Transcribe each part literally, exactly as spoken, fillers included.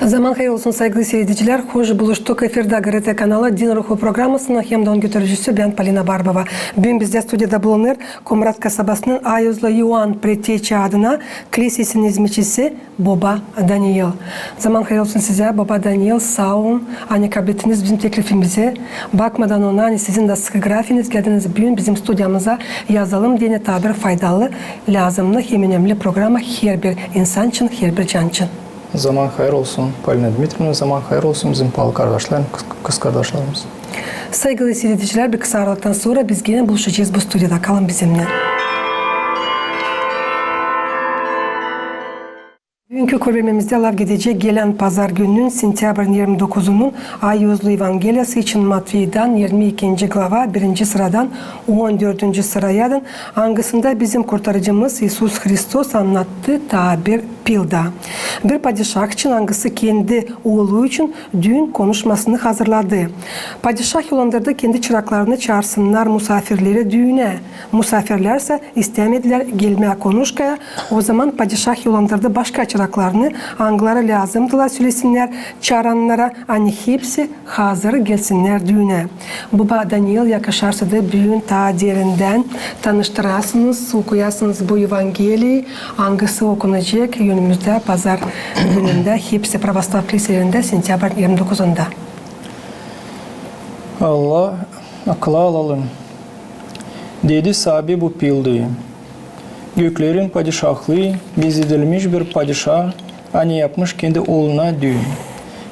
Zaman hayır olsun, saygılı siiredicilär. Hoş buluştuk efirdä GRT kanalı Din Ruhu programasında hem dä onun götürücüsü bän, Polina Barbova. Büün bizdä studiyada bulunêr Komrat kasabasının Ayuzlu İvan Preteçi adına klisesinin izmetçisi boba Daniil. Zaman hayır olsun sizä, boba Daniil, saa olun, ani kablettiniz bizim teklifimizi. Bakmadan ona, ani sizin dä sıkı grafiniz, geldiniz büün bizim studiyamıza yazalım deyni, taa bir faydalı, lääzımnı hem önemli programa herbir insan için, herbir can için. Zaman hayır olsun, Polina Dmitrievna, zaman hayır olsun bizim paalı kardaşlar, kız, kızkardaşlarımız. Saygılı siiredicilär, bir kısa aralıktan sora biz genä buluşacez bu studiyada. Kalın bizimnän. Büünkü körmemizdä laf gidecek gelän pazar gününün, sentyabrın irmi dokuzunun Ayuzlu Evangeliyası için Matveydan irmi ikinci glava, birinci sıradan on dördüncü sırayadan, angısında bizim Kurtarıcımız İisus Hristos annattı taa bir pilda. Bir padişah için, angısı kendi oolu için düün konuşmasını hazırladı. Padişah yollandırdı kendi çıraklarını çaartsınnar musaafirleri düünä. Musaafirlärsä istämedilär gelmää konuşkaya. Ozaman padişah yollandırdı başka çıraklarını, angıları lääzımdılar sölesinnär çaarannara, ani hepsi hazır gelsinnär düünä. Boba Daniil, yakışarsa da büün taa derindän tanıştırasınız, okuyasınız bu Evangeliyayı, angısı okunacek önümüzdä pazar günündä hepsi pravoslav kiliselerindä sentyabrın irmi dokuzunda. Allah, akıla alalım. Dedi saabi bu pildayı: Göklerin padişahlıı benzetilmiş bir padişa, ani yapmış kendi ooluna düün.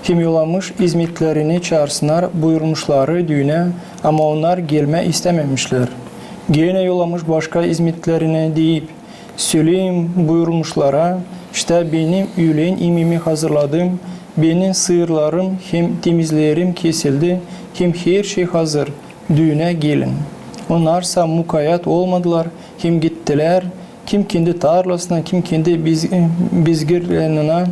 Hem yollamış izmetlerini çaartsınnar buyurmuşları düünä, ama onnar gelmää istämemişlär. Genä yollamış başka izmetlerini, deyip: Söleyin buyurmuşlara: İştä, benim üülen imeemi hazırladım, benim sıyırlarım hem temizlerim kesildi, hem herşey hazır, düünä gelin. Onnarsa mukayyat olmadılar hem gittilär, kim kendi tarlasına, kim kendi biz-, bezgirliinä,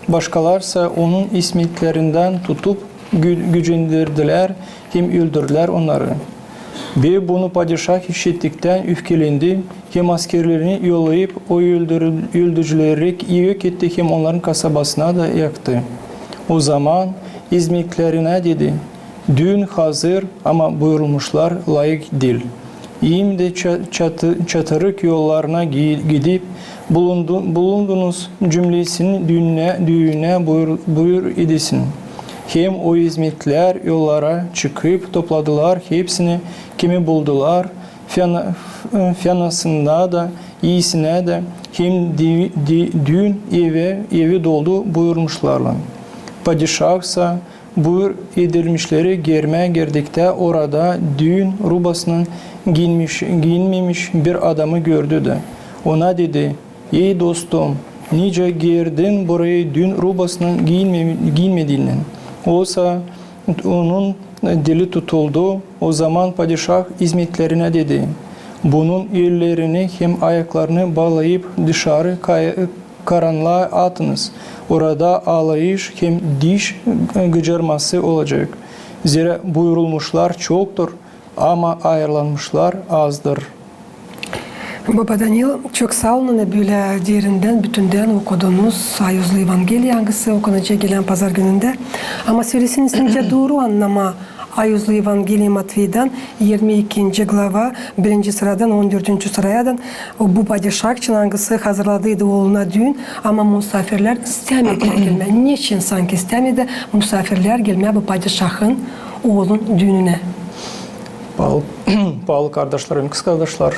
başkalarsa onun izmetlerindän tutup gü-, gücendirdilär hem öldürdülär onnarı. Ve bunu padişah işittiktän öfkelendi hem askerlerini yollayıp o öldürü-, öldürücüleri yok etti hem onnarın kasabasını da yaktı. Ozaman izmetlerinä dedi: Düün hazır, ama buyurulmuşlar layık diil. İndi ça-, çatı-, çatırık yollarına gi-, gidip bulundu-, bulundunuz cümlesini düünä, düünä buyur, buyur edesin. Hem o izmetlär yollara çıkıp topladılar hepsini, kimi buldular, fena-, fenasını da, iisinä dä, hem di-, di-, düün evi, evi doldu buyurmuşlarlan. Padişahsa buyur edilmişleri görmää girdiktä, orada düün rubasını giinmiş, giinmemiş bir adamı gördü dä ona dedi: Ey dostum, nicä girdin burayı düün rubasını giinme-, giinmedinnän? Osa onun dili tutuldu. Ozaman padişah izmetlerinä dedi: Bunun ellerini hem ayaklarını baalayıp dışarı kay-, karanlıa atınız. Orada aalayış hem diş gıcırması olacek. Zerä buyurulmuşlar çoktur, ama ayırlanmışlar azdır. Boba Daniil, çok saa olun, ani bölä derindän, bütündän okudunuz Ayuzlu Evangeliyayı, angısı okunacek gelän pazar günündä. Ama sölesin, nicä dooru annamaa Ayuzlu Evangeliyayı Matveydan, irmi ikinci glava, birinci sıradan on dördüncü sırayadan, o, bu padişah için, angısı hazırladıydı ooluna düün, ama musaafirlär istämedilär gelmää. Neçin sanki istämedi musaafirlär gelmää bu padişahın oolun düününä? Paalı, paalı kardaşlar hem kızkardaşlar,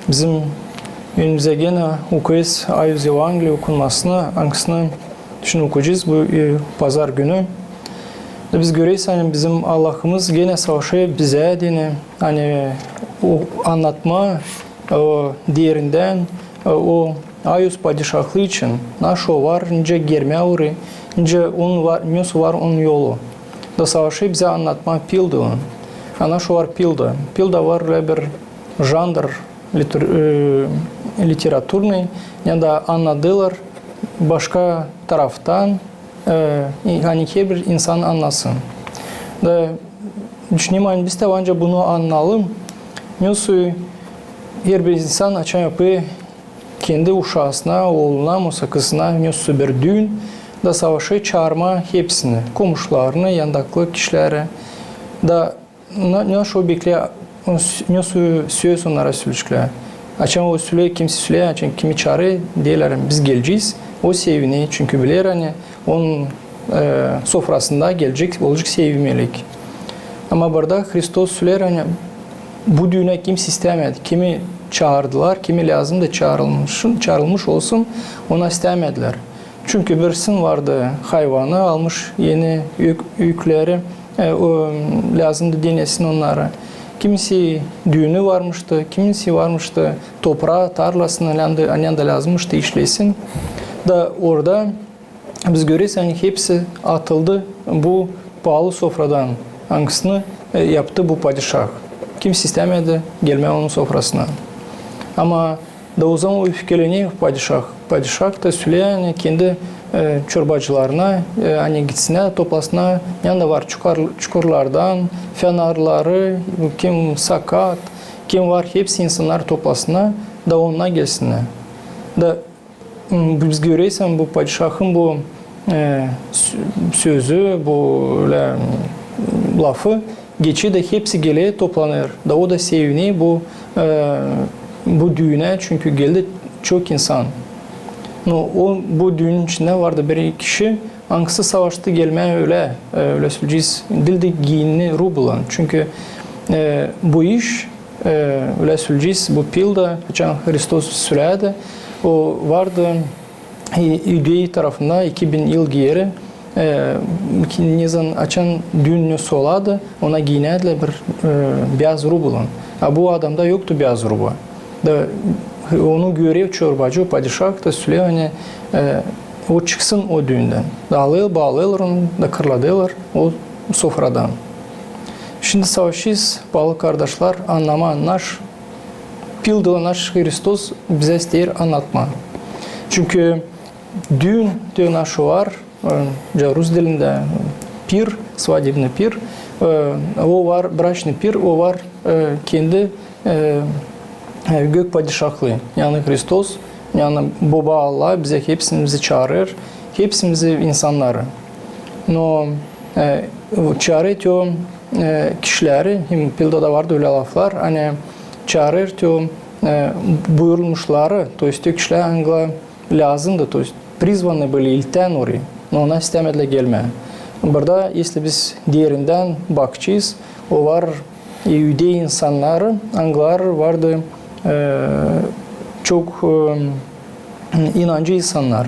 bizim önümüzä genä o kez Ayuz Evangeliyayı okunmasını, angısını şindi okuyacez bu, e, pazar günü. Da biz göreriz, ani bizim Allahımız genä savaşêr bizä deyni, ani o annatmaa, o, derindän, o, o Ayuz padişahlıı için, naşı o var, nicä girmää orayı, nicä onun var, nesoy var onun yolu. Da savaşêr bizä annatmaa pildanı. A naşı o var pilda? Pilda var ölä bir janr liter-, e, literaturnıy, ya da annadêrlar başka taraftan, e, ani herbir insan annasın. Da düşünerim, ani biz dä bence bunu annayalım. Nesoy herbir insan açan yapêr kendi uşaasına, ooluna, musa kızına nesoy bir düün, da savaşêr çaarmaa hepsini, komuşlarını, yandakı kişileri. Da ne, ne o bekleer, ne sö-, söz onnara söleyecek. Açan o söleer, kimsä söleer, açan kimi çaarêr, deerlär, biz gelecez. O sevinêr, çünkü biler, ani onun, e, sofrasında gelecek, olacek sevinmelik. Ama burada Hristos söleer, ani bu düünä kimsä istämedi. Kimi çaardılar, kimi lääzımdı çaarılmış, çaarılmış olsun, ona istämedilär. Çünkü birisinin vardı hayvanı, almış eni ük-, ükleri, e, o, lääzımdı dinesin onnarı. Kimisinin düünü varmıştı, kimisinin varmıştı topraa, tarlasını, annen dä, annen dä lääzımmıştı işlesin. Da orada biz göreriz, ani hepsi atıldı bu paalı sofradan, angısını, e, yaptı bu padişah. Kimsä istämedi gelmää onun sofrasına. Ama da o zaman öfkelener padişah. Padişah da söleer, ani kendi, e, çorbacılarına, e, ani gitsinnär, toplasınnar, ne da var çukur-, çukurlardan, fenarları, kim sakat, kim var, hepsi insannar toplasınnar, da onnar gelsinnär. Da M, biz görersin, bu padişahın bu, e, sö-, sözü, bu ölä, m, lafı geçer da hepsi geler, toplanêr. Da o da seviner bu, e, bu düünä, çünkü geldi çok insan. No, o, bu düünün içindä vardı bir kişi, angısı savaştı gelmää ölä, e, ölä söleyecez, diil dä giindi rubulan. Çünkü, e, bu iş e, ölä söleyecez, bu Pilda, açan Hristos söledi, o vardı, e, İudeya tarafında iki bin yıl geeri, e, ki-, ne zaman, açan düün ne soladı, ona giinärdilär bir, e, biyaz rubulan. A bu adamda yoktu biyaz ruba. Da onu görer çorbacı, o padişah da söleer, ani, e, o çıksın o düündän. Da alêr, baalêêrlar onu, da kırladêrlar o sofradan. Şindi savaşêrız, paalı kardaşlar, annamaa, naş Pilda, naş Hristos bizä isteer annatmaa. Çünkü düün te naşı var, e, rus dilindä pir, svadebnıy pir, e, o var, braçnıy pir, o var, e, kendi, e, e, gök padişahlıı. Yani Hristos, yani Boba Allah bizä hepsimizi çaarêr, hepsimizi insannarı. No, e, çaarêr te o, e, kişileri, hem Pildada vardı ölä laflar, ani çaarêr te o, e, buyurulmuşları, то есть te kişilär, angılara lääzımdı, то есть призваны были, iltän orayı, no ona istämedilär gelmää. Burada, если biz derindän bakacez, o var iudey insannarı, angıları vardı, e, çok, e, inancı insannar.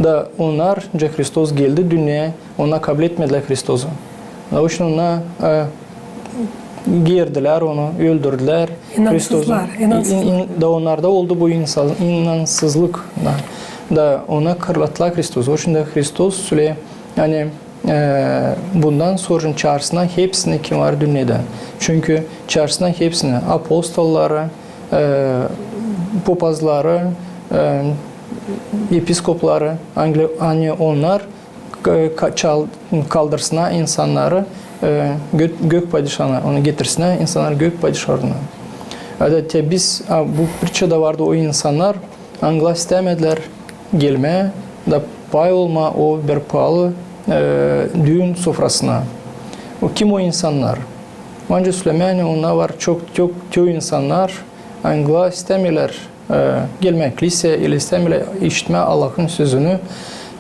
Da onnar, ancak Hristos geldi dünneyä, onnar kabletmedilär Hristosu. Da o için onnar, e, gerdilär onu, öldürdülär. İnansızlar, Hristosu. İnansızlar. İn-, in-, da onnarda oldu bu insa-, inansızlık. Da, da ona kırlattılar Hristosu. O için dä Hristos söleer, yani, e, bundan sora çaartsınnar hepsini, kim var dünnedä. Çünkü çaartsınnar hepsini, apostolları, e, popazları, e, episkopları, ani onnar ka-, ka-, çal-, kaldırsınnar insannarı, e, gö-, gök padişahına, onu getirsinnär insannarı gök padişahına. Hatta te biz, a, bu pričada vardı o insannar, angılar istämedilär gelmää da pay olmaa o bir paalı, e, düün sofrasına. O kim o insannar? Ancak sölemää, ani onnar var çok, çok, çok insannar, angılar istämeerlär, e, gelmää kliseyä, ili istämeerlär işitmää Allahın sözünü.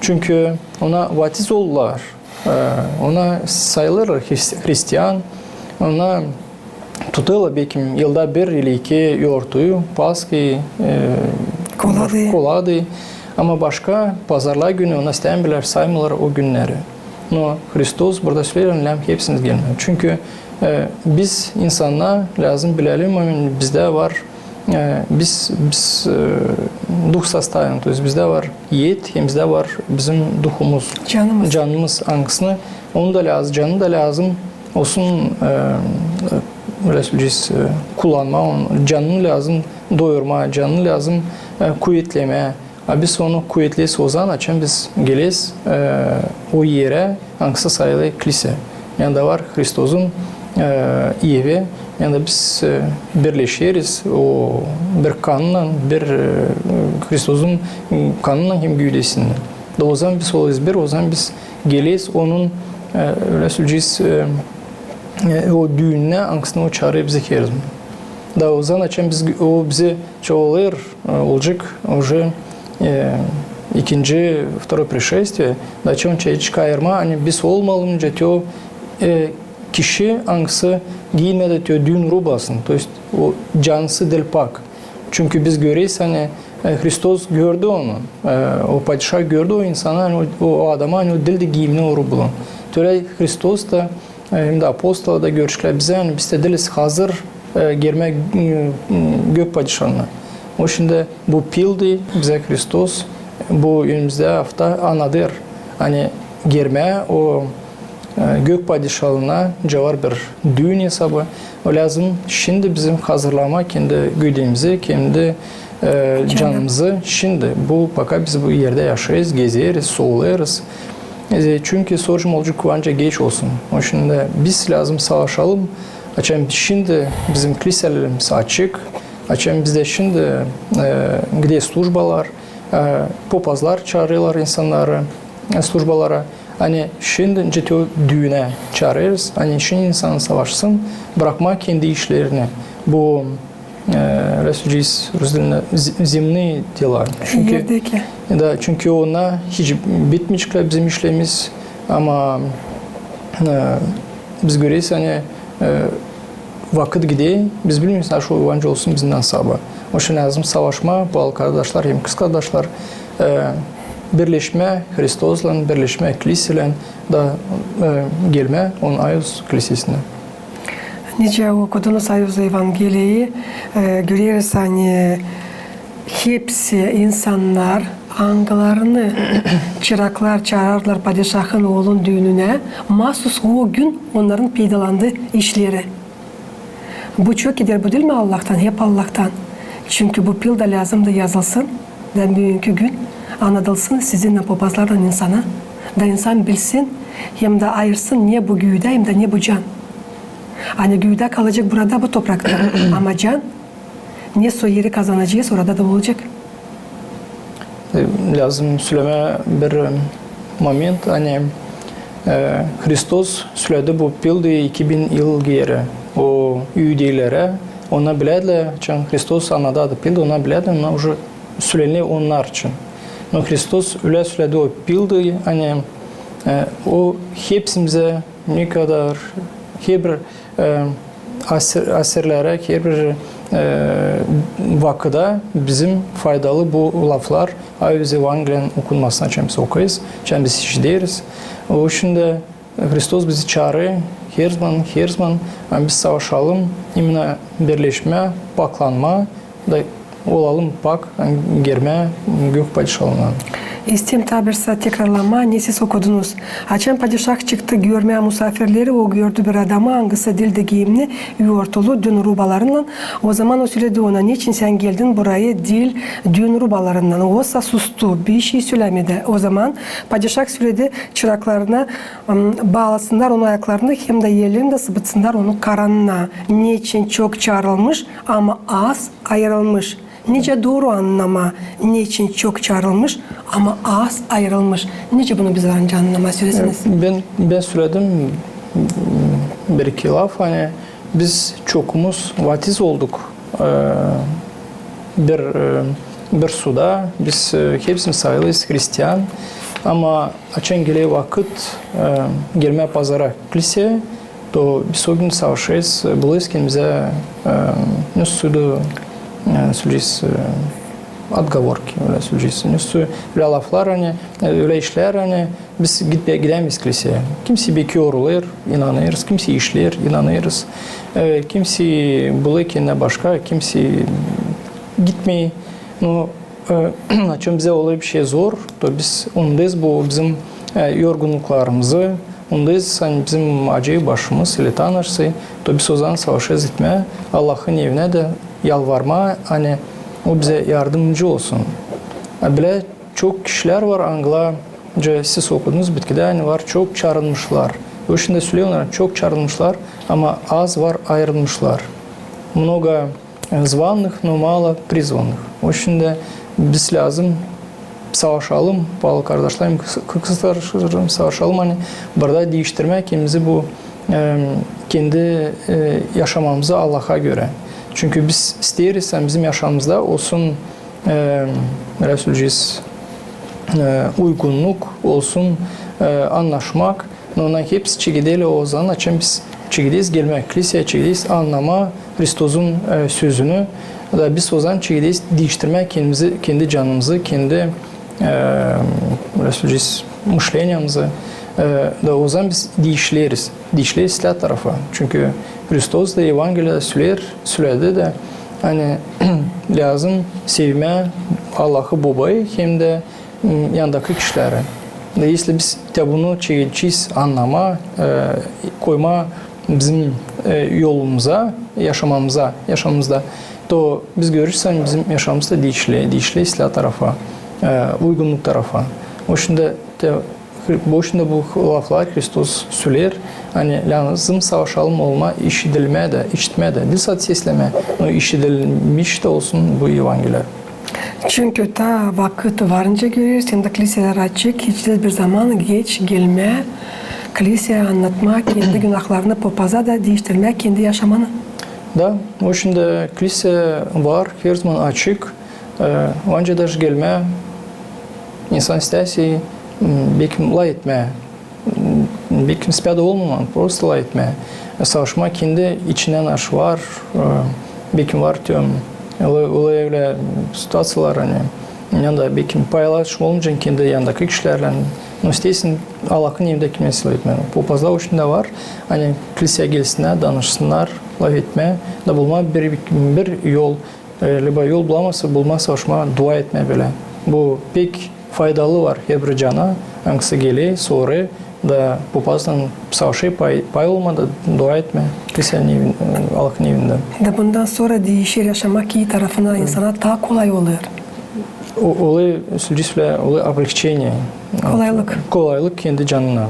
Çünkü ona vatiz oldular, e, ona sayılêrlar hris-, hristian, ona tutêrlar bekim yılda bir ili iki yortuyu, Paskayı, e, Koladıyı. Koladıyı. Ama başka pazarlar günü ona istämeerlär, saymêêrlar o günneri. No Hristos burada söleer, ani lääzım hepsimiz gelmää. Çünkü, e, biz insannar lääzım bilelim, ani bizdä var, e, biz, biz, e, дух составляем, то есть bizdä var et, hem bizdä var bizim duhumuz. Canımız. Canımız, angısını, onu da lääzım, canı da lääzım olsun, e, ölä söleyecez, e, kullanmaa, onu, canını lääzım doyurmaa, canını lääzım, e, kuvetlemää. A biz onu kuvetleriz o zaman, açan biz geleriz, e, o erä, angısı sayılêr kliseyä. Yanında var Hristosun, e, evi, yanında biz, e, birleşeriz o bir kannan, bir, e, Hristosun kannan hem güüdesinnän. Da ozaman biz olêrız bir, ozaman biz geleriz onun, e, ölä söleyecez, e, e, o düününä, angısına o çaarêr bizi her zaman. Da ozaman açan biz, o bizi çoğalêr, e, olacek уже, e, ikinci, второе пришествие, da açan çayı çıkarma, ani biz olmayalım, nicä te o, e, kişi, angısı giymedi te o düün rubaasını, то есть o cansı diil pak. Çünkü biz göreriz, ani, e, Hristos gördü onu, e, o padişah gördü o insanı, ani o, o, o adamı, ani o diildi giyimni o rubaanın. Te ölä Hristos da, e, hem dä apostola da görüştülär bizä, ani biz dä diiliz hazır, e, girmää, e, gök padişahlığına. O şindi bu pildi bizä Hristos bu önümüzdä afta annadêr, ani girmää o e, gök padişahlığına, nicä var bir düün esabı. O lääzım şindi bizim hazırlamaa kendi güdemizi, kendi, e, canımızı şindi. Bu, пока biz bu erdä yaşêêrız, gezeriz, solêêrız. E, çünkü soracam olacek, kuvanca geç olsun. O şindi biz lääzım savaşalım, açan şindi bizim kliselerimiz açık, açan bizdä şindi, e, gidä slujbalar, e, popazlar çaarêrlar insannarı, e, slujbalara. Ani şindi nicä te o düünä çaarêrız, ani şindi insan savaşsın, brakmaa kendi işlerini. Bu, e, ölä söleyecez rus dilindä, з-, земные дела. Çünkü, erdeki. Da, çünkü onnar hiç bitmeyeceklär bizim işlerimiz, ama, e, biz göreriz, ani, e, vakıt gider, biz bilmeeriz, naşey kuvanca olsun bizimnän sabaa. O şindi lääzım savaşmaa, baalı kardaşlar hem kızkardaşlar, e, birleşmää Hristoslan, birleşmää kliselän, da, e, gelmää onun Ayuz klisesinä. Nicä okudunuz Ayuz Evangeliyi, e, göreriz, ani hepsi insannar, angılarını çıraklar çaardılar padişahın oolun düününä, maasuz o gün onnarın peydalandı işleri. Bu çok ileri, bu diil mi Allahtan? Hep Allahtan. Çünkü bu pilda lääzımdı yazılsın, da büünkü gün annadılsın sizinnän popazlarlan insana, da insan bilsin, hem dä ayırsın, ne bu güüdä, hem dä ne bu can. Ani güüdä kalacek burada, bu toprakta, ama can, ne soy eri kazanacez, orada da olacek. E, lääzım sölemää bir, e, moment, ani, e, Hristos söledi bu pildi iki bin yıl geeri o iudeylere, onnar bilärdilär, açan Hristos annadı pildi, onnar bilärdilär, onnar уже sölenilär onnar için. No Hristos ölä söledi o pildi, ani, e, o hepsimizä ne kadar, herbir, e, asir-, asirlerä, herbir, e, vakıda bizim faydalı bu laflar, Ayuz Evangeliyanın okunmasını, açan biz okuyêrız, açan biz işideriz. O şindi Hristos bizi çaarêr, her zaman, her zaman, ani biz savaşalım, именно birleşmää, paklanmaa, da olalım pak, ani girmää gök padişahlığına. İsteerim taa bir saa tekrarlamaa, ne siz okudunuz. Açan padişah çıktı görmää musaafirleri, o gördü bir adamı, angısı diildi giyimni, örtülü düün rubalarınnan. Ozaman o söledi ona: "Neçin sän geldin burayı diil düün rubalarınnan?" Osa sustu, bişey sölämedi. Ozaman padişah söledi çıraklarına, ım, baalasınnar onun ayaklarını hem dä ellerini da sıbıtsınnar onu karannaa. Neçin çok çaarılmış, ama az ayırılmış. Nicä dooru annamaa, neçin çok çaarılmış, ama az ayırılmış. Nicä bunu biz var nicä annamaa, söläseniz. E, bän, bän söledim, bir-iki laf, ani biz çokumuz vatiz olduk, e, bir, e, bir suda, biz, e, hepsimiz sayılêrız hristian, ama açan geler vakıt, e, girmää pazara, kliseya, to biz o gün savaşêrız, bulêrız kendimizä, e, ne sudu, e, söleyecez, e, отговорки, ölä söleyecez, ne su-, ölä laflar, ani, e, ölä işlär, ani biz git-, gidämeeriz kliseya. Kimisi beki yorulêr, inanêrız, kimisi işleer, inanêrız. E, kimisi bulêr kendinä başka, kimisi gitmeer. No, e, açan bizä olêr bişey zor, to biz unudêrız bu bizim, e, yorgunnuklarımızı, unudêrız, ani bizim acıyêr başımız, ili taa neşey, to biz ozaman savaşêrız gitmää Allahın evinä da yalvarmaa, ani O bizä yardımcı olsun. A bilä çok kişilär var, angılar, nicä siz okudunuz bitkidä, ani var çok çaarılmışlar. O şindi söleer, onnar çok çaarılmışlar, ama az var ayırılmışlar. Много, e, званых, но мало призванных. O şindi biz lääzım savaşalım, paalı kardaşlarım, kı-, kı-, kızlarım, savaşalım, ani burada diiştirmää kendimizi bu, e, kendi, e, yaşamamızı Allaha görä. Çünkü biz isteeriz, ani bizim yaşamamızda olsun, e, nasıl deyecez, e, uygunnuk, olsun, e, annaşmak, no onnar hepsi çekeder ozaman, açan biz çekederiz gelmää kliseyä, çekederiz annamaa Hristosun, e, sözünü. Da biz ozaman çekederiz diiştirmää kendimizi, kendi canımızı, kendi, e, nasıl deyecez, mışleniyamızı. E, da ozaman biz diişleriz. Diişleriz islää tarafa. Çünkü Hristos da Evangeliyada söleer, söledi dä, ani lääzım sevmää Allahı Bobayı hem dä m, yandakı kişileri. Da если biz te bunu çekedecez annamaa, e, koymaa bizim, e, yolumuza, yaşamamıza, yaşamamızda, to biz görürüz, ani bizim yaşamamız da diişlä, diişlä islää tarafa, e, uygunnuk tarafa. O şindi te, o şindi bu laflar Hristos söleer, ani lääzım savaşalım olmaa işidilmää dä, işitmää dä, diil sade seslemää, no işidilmiş dä olsun bu Evangeliya. Çünkü taa vakıt varınca göreriz, hem dä kliselär açık, hiç diil bir zaman geç gelmää kliseyä annatmaa kendi günahlarını popaza da diiştirmää kendi yaşamanı. Da, o şindi klisä var, herzaman açık, e, ancak da gelmää insan isteerä, m, bekim lafetmää. Bekim sade olmamaa, prosto lafetmää. Savaşmaa kendi içindän aşılar, e, bekim var tüm, ölä, ölä, ölä situaţiyalar, ani, yanda bekim paylaşım olmayacak kendi yandakı kişilerlän. No isteersin Allahın evindä kimseyä lafetmää. Popazda o şindi var, ani kliseyä gelsinnär, danışsınnar, lafetmää, da bulmaa bir, bir yol, e, liba yol bulamasa, bulmaa savaşmaa, dua etmää bölä. Bu pek faydalı var herbir cana, angısı geler sora da popazdan savaşêr, pay, pay olmaa da dua etmää kliseyä, e, Allahın evindä. Da bundan sora diişer yaşamak, i tarafına insana taa kolay olêr. O, olêr, sölecez, olêr облегчение. Kolaylık. Kolaylık kendi canına.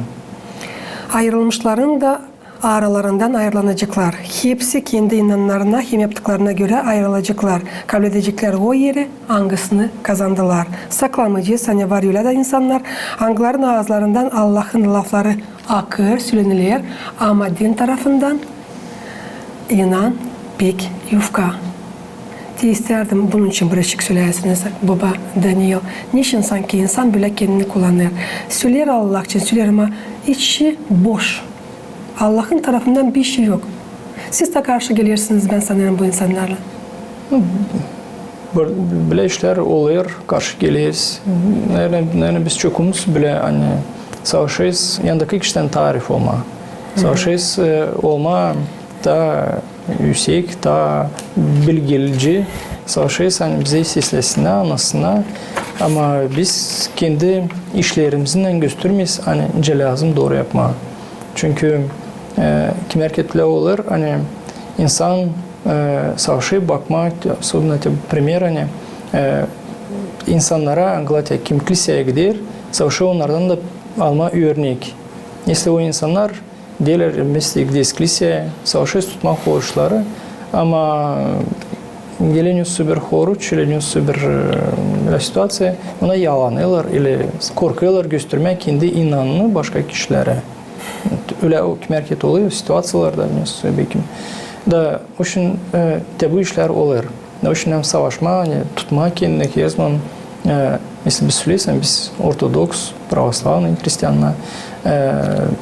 Ayırılmışların da aralarından ayırılanaceklar. Hepsi kendi inanımlarına hem yaptıklarına görä ayırılaceklar. Kabledecekler o eri, angısını kazandılar. Saklamayacez, ani var ölä dä insannar, angıların aazlarından Allahın lafları akêr, söleniler, ama din tarafından inan pek yufka. Te isteerdim bunun için birazcık söleyäsiniz, boba Daniil. Neçin sanki insan bölä kendini kullanêr? Söleer Allah için, söleer, ama içi boş. Allahın tarafından bişey yok. Siz dä karşı gelersiniz, bän sanêrım, bu insannarlan. Bölä işlär olêr, karşı geleriz. Naerno, naerno biz çokumuz bölä, ani savaşêrız yandakı kişidän taa arif olmaa. Savaşêrız, e, olmaa taa üüsek, taa bilgili. Savaşêrız, ani bizä seslesinnär, annasınnär. Ama biz kendi işlerimizlän göstermeeriz, ani nicä lääzım dooru yapmaa. Çünkü, e, kimi erketler olêr, ani insan, e, savaşêr bakmaa, особенно te primer, ani, e, insannara, angılar te kim kliseyä gider, savaşêr onnardan da almaa örnek. Если o insannar deerlär, biz dä gideriz kliseyä, savaşêrız tutmaa oruçları, ama geler nesä bir oruç, geler nesä bir, e, situaţiya, ona yalanêrlar ili korkêrlar göstermää kendi inanını başka kişilerä. Ölä o kimi erket olêr, situaţiyalarda nesä bekim. Da, o şindi, e, te bu işlär olêr. O şindi savaşmaa, ani tutmaa kendini herzaman, e, если biz söleersän, biz ortodoks, pravoslavnıy hristiannar, e,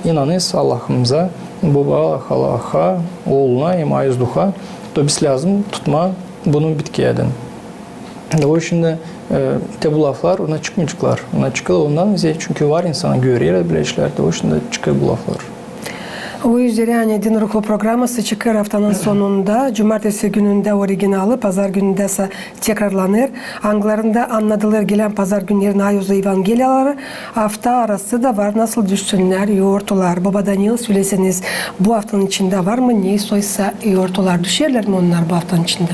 inanêrız Allahımıza, Boba Allaha, Ooluna hem Ayuz Duha, to biz lääzım tutmaa bunu bitkiyädän. Da o şindi, e, te bu laflar ona çıkmayaceklar. Ona çıkêr ondan, çünkü var insan, görerlär bölä işlär, da o şindi çıkêr bu laflar. O üzerä, ani Din Ruhu programası çıkêr aftanın sonunda, cumartesi günündä originalı, pazar günündä sä tekrarlanêr. Angılarında annadılêr, gelän pazar günnerin Ayuz evangeliyaları, afta arası da var nasıl düşsünnär yortular. Boba Daniil, söleseniz, bu aftanın içindä var mı nesoysa yortular? Düşerlär mi onnar bu aftanın içindä?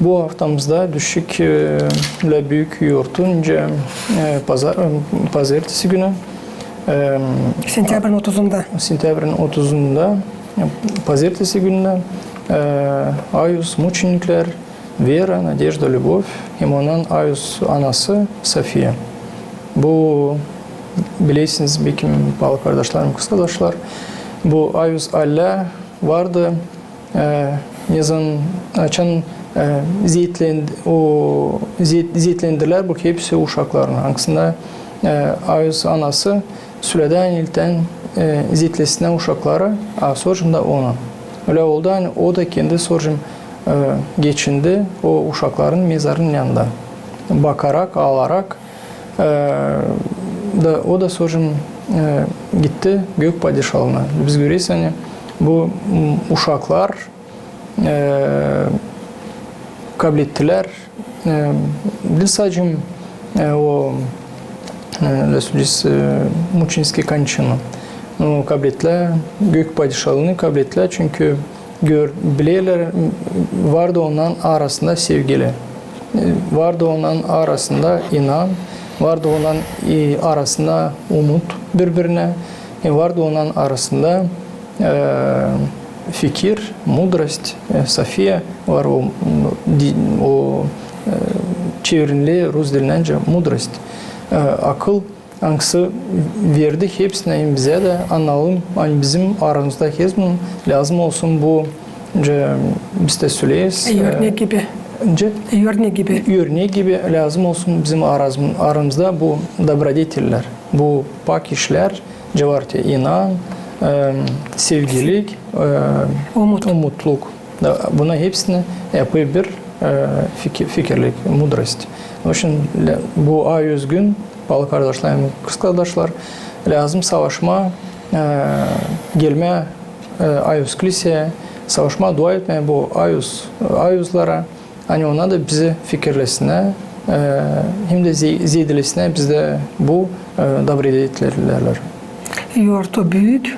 Bu aftamızda düşecek, e, bölä büük yortu, nicä, e, pazar-, e, pazertesi günü. E, sentябрьin otuzunda. Sentябрьin otuzunda, e, pazertesi günündä, e, Ayuz muçeniklär, Вера, Надежда, Любовь, hem ondan Ayuz anası София. Bu, bilersiniz, bekim, paalı kardaşlarım, kızkardaşlar, bu Ayuz Alla vardı, e, ne zaman, açan, e, zeetlendi-, o, zeet-, zeetlendirlär bu hepsi uşaklarını. Angısında, e, Ayuz anası süledä ilktän, e, zeetlesin uşakları, a sora da onu. Ölä oldu, ani o da kendi sora, e, geçindi o uşakların mezarının yanında. Bakarak, aalarak, e, da, o da sora, e, gitti gök padişalığına. Biz göreriz, ani bu, m, uşaklar, e, kablettilär, e, diil sade, e, o, e, nasıl deyäriz, e, мученическую кончину. No, kablettilär gök padişalığını, kablettilär, çünkü gör-, bilerlär, m, vardı onnarın arasında sevgili. E, vardı onnarın arasında inan, vardı onnarın, e, arasında umut biri-birinä, e, vardı onnarın arasında, e, fikir, мудрость, e, София var o, m, di-, o, e, çevirildi rus dilindän мудрость, e, akıl, angısı verdi hepsinä hem bizä dä, annayalım, ani bizim aramızda hepsinin lääzım olsun bu, nicä biz dä söleriz, e, örnek gibi. Nicä? Örnek gibi. Örnek gibi lääzım olsun bizim arazm-, aramızda bu добродетеллär, bu pak işlär, nicä var te inan, e, sevgilik, e, umutluk. Da, buna hepsini yapêr bir, e, fiki-, fikirlik, мудрость. Onun için lä-, bu Ayuz gün, paalı kardaşlar hem kızkardaşlar, lääzım savaşmaa, e, gelmää, e, Ayuz kliseyä, savaşmaa, dua etmää bu Ayuz, Ayuzlara, ani onnar da bizi fikirlesinnär, e, hem dä ze-, zeedelesin bizdä bu, e, добродетеллär. Yortu büük.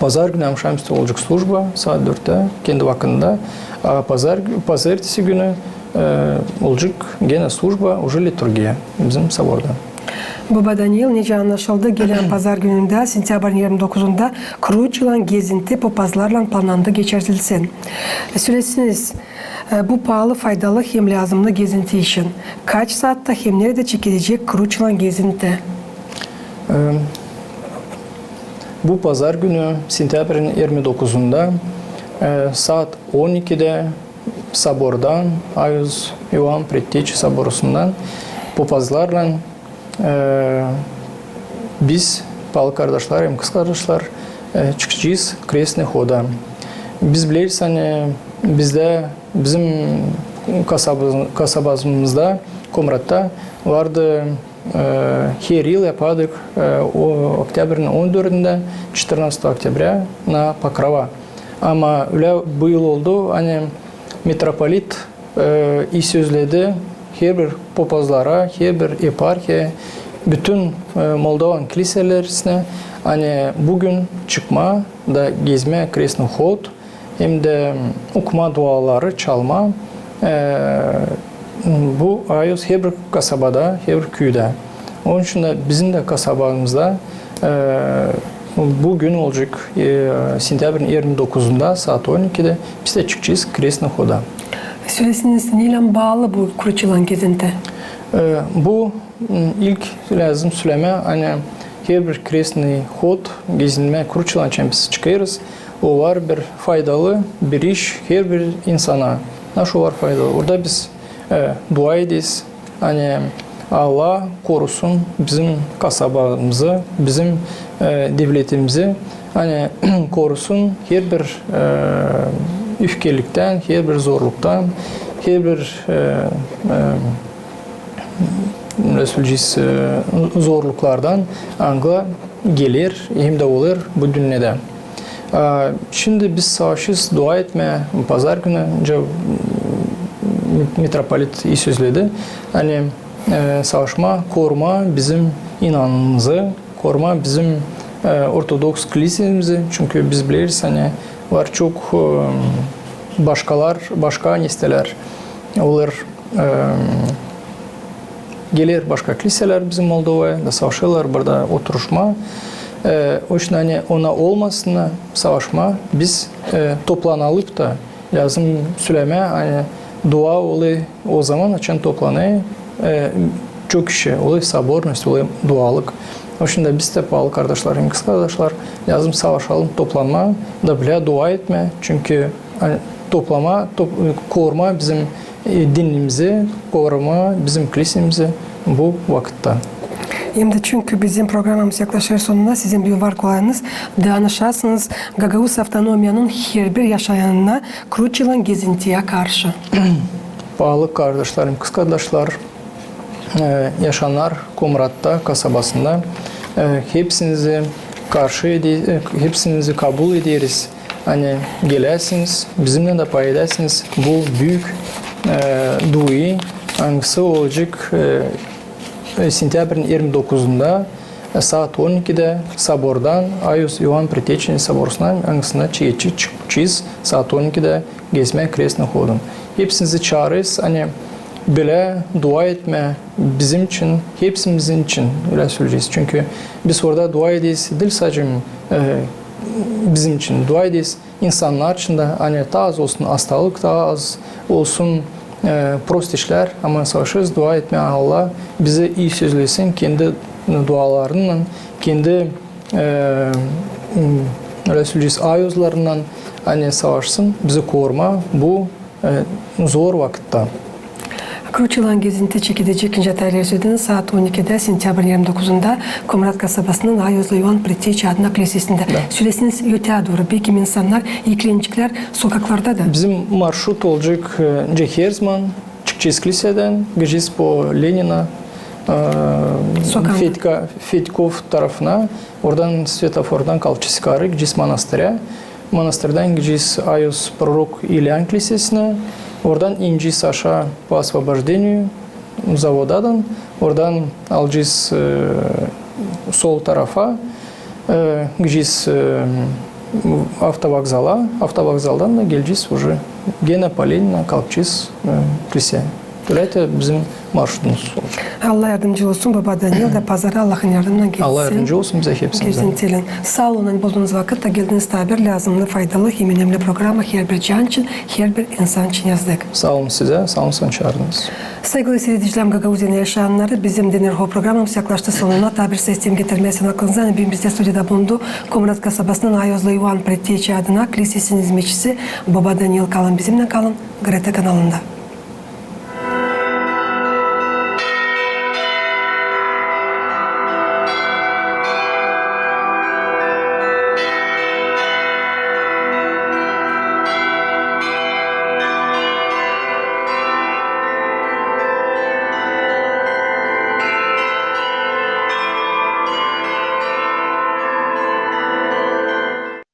Pazar günü amşamüstü olacek служба saat dörttä, kendi vakıdında. A pazar, pazartesi günü, e, olacek genä служба, уже литургия bizim soborda. Baba Daniil, nicä annaşıldı, gelän pazar günündä, sentyabrın irmi dokuzunda Kruçilan gezinti popazlarlan planlandı geçirilsin. Söläsiniz, e, bu paalı, faydalı hem lääzımnı gezinti için kaç saatta hem neredä çekilecek Kruçilan gezinti? E, bu pazar günü, sentyabrın irmi dokuzunda, e, saat on ikidä sobordan, Ayuz İoan Predteçi soborusundan, popazlarlan, e, biz, paalı kardaşlar hem kızkardaşlar, e, çıkacez Krestnıy hoda. Biz bileriz, ani bizdä, bizim kasabamız-, kasabamızda, Komratta vardı, e, her yıl yapardık, e, o oktyabrın on dördündä, четырнадцатого октября, na Pokrova. Ama ölä bu yıl oldu, ani mitropolit, e, i sözledi herbir popazlara, herbir eparhiya, bütün, e, Moldovan kliseylerisini, ani büün çıkmaa da gezmää Krestnıy hod, hem dä okumaa duaları, çalmaa, e, bu Ayuz herbir kasabada, herbir küüdä. Onun için dä bizim dä kasabamızda, e, büün olacek, e, sentyabrın irmi dokuzunda saat on ikidä biz dä çıkacez Krestnıy hoda. Söläsiniz, neylän baalı bu Kruçilan gezinti? E, bu, m, ilk lääzım sölämää, ani herbir Krestnıy hod, gezinmää Kruçilan, nicä biz çıkêrız, o var bir faydalı bir iş herbir insana. Nasıl var faydalı? Orada biz, e, dua ederiz, ani Allah korusun bizim kasabamızı, bizim, e, devletimizi, ani korusun herbir, e, üfkeliktän, herbir zorluktan, herbir, e, e, nasıl deyäriz, e, zorluklardan, angılar geler hem dä olêr bu dünnedä. A, şindi biz savaşêrız dua etmää pazar günü, nicä, m, mitropolit i sözledi, ani, e, savaşmaa, korumaa bizim inanımızı, korumaa bizim, e, ortodoks klisemizi, çünkü biz bileriz, ani var çok, e, başkalar, başka nesnelär, olêr, e, geler başka kliselär bizim Moldovaya da savaşêrlar burada oturuşmaa. E, o için, ani ona olmasın savaşmaa, biz, e, toplanalıp da lääzım sölämää, ani dua olêr o zaman, açan toplanêr, e, çok işi, olêr sabornost, olêr dualık. O şindi biz dä, paalı kardaşlarım, kız kardaşlar, lääzım savaşalım toplamaa da bilä dua etmää. Çünkü, ani, toplamaa, top-, korumaa bizim, e, dinimizi, korumaa bizim klisemizi bu vakıtta. Hem dä çünkü bizim programamız yaklaşêr sonuna, sizin büün var kolayınız danışasınız Gagauz avtonomiyanın herbir yaşayanına Kruçilan gezintiyä karşı. Paalı kardaşlarım, kız kardaşlar, e, yaşayannar Komratta kasabasında, e, hepsinizi karşı ede-, e, hepsinizi kabul ederiz. Ani geläsiniz, bizimnän dä pay edäsiniz bu büük, e, duayı, angısı olacek, e, e, sentäbrinin irmi dokuzunda, e, saat on ikidä sabordan, Ayoz İoan Preteçinin saborundan, angısına çekecez, çıkacez saat on ikidä gezmää Krestnıy hodun. Hepsinizi çaarêrız, ani bilä dua etmää bizim için, hepsimizin için, ölä söleyecez. Çünkü biz orada dua ederiz, diil sade, e, bizim için dua ederiz, insannar için dä, ani taa az olsun hastalık, taa az olsun, e, prost işlär, ama savaşêrız dua etmää, Allah bizi ii sözlesin kendi dualarınnan, kendi, e, m, ölä söleyecez, ayozlarınnan, ani savaşsın bizi korumaa bu, e, zor vakıtta. Kruçilan gezinti çekidecek, nicä taa ileri sölediniz, saat on ikidä, sentäbrinin irmi dokuzunda Komrat kasabasının Ayozlu İoan Preteçi adına klisesindä. Da. Söläsiniz ötää dooru, bekim insannar ekleneceklär sokaklarda da. Bizim marşrut olacek, e, nicä herzaman, çıkacez klisedän, gidecez po Lenina, e, Fetka-, Fetkov tarafına, oradan svetofordan kalkacez yukarı, gidecez manastırä. Manastırdan gidecez Ayoz Prorok İlyan klisesinä, oradan inecez aşaa po Освобождению, zavodadan, oradan alacez, e, sol tarafa, e, gidecez, e, avtovokzala, avtovokzaldan da gelecez уже genä po Lenina kalkacez, e, kliseyä. Ölä dä bizim marşrutumuz olsun. Allah yardımcı olsun, baba Daniil, da pazara Allahın yardımınnan geçsin. Allah yardımcı olsun bizä hepsimizä. Geçsin telin. Saa olun, ani buldunuz vakıt da geldiniz taa bir lääzımnı, faydalı hem önemli programa herbir can için, herbir insan için yazdık. Saa olun sizä, saa olun, ani çaardınız. Saygılı siiredicilär, Gagauziyanın yaşayannarı, bizim Denir ho programamız yaklaştı sonuna. Taa bir seslän getirmäzsän aklınıza, ani büün bizdä studiyada bulundu Komrat kasabasının Ayozlu İoan Preteçi adına klisesinin izmetçisi baba Daniil. Kalın bizimnän, kalın GRT kanalında.